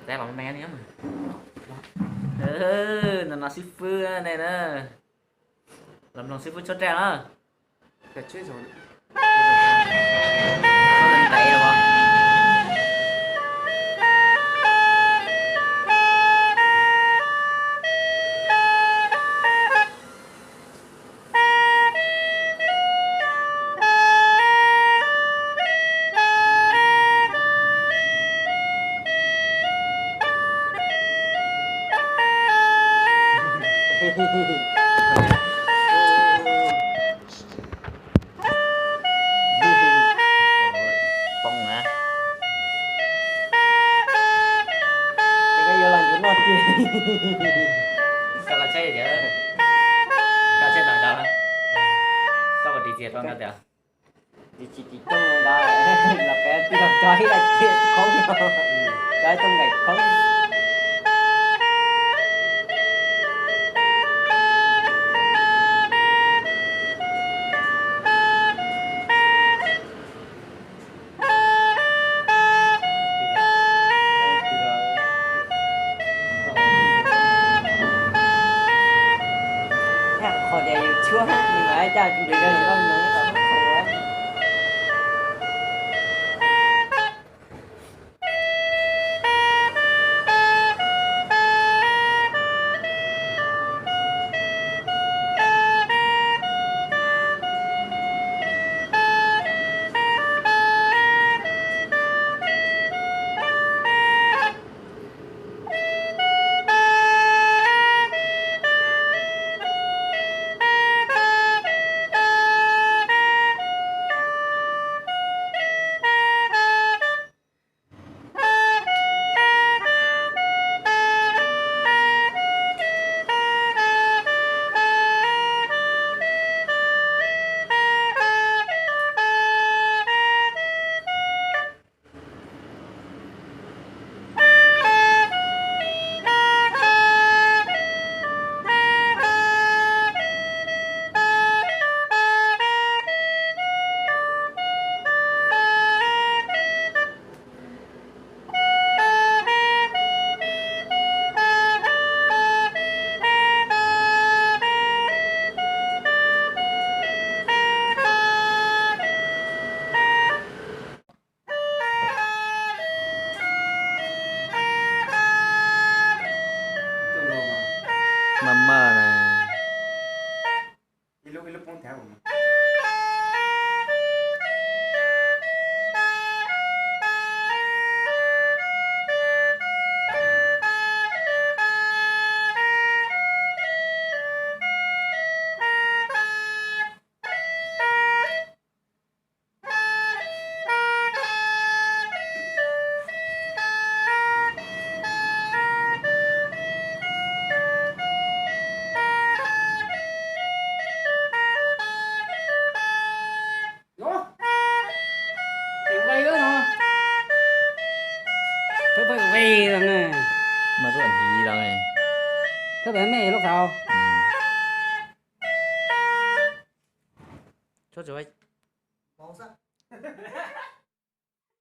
Teb los me li mas. No no xib fwb ne na. Los mloog xib fwb tshuab raj na. Poob na. Ces koj yuav los ncuav noj tiag. Koj los saib tias, koj saib ntawm ntawd, koj puas ris txiaj rau ntawd tias, ris tsis ris coob ntawd, los peb tij laug cov ib daim txiaj khoob no, cov ib tug nkaim khoob. Qhov tias yus tshuab, yus mam coj tus nqi rau yus loj no. Maj maj na. Peb pheej vij los ne. Mas tuaj hniv los ne. Peb pheej mej lub qau. Tshuab tsis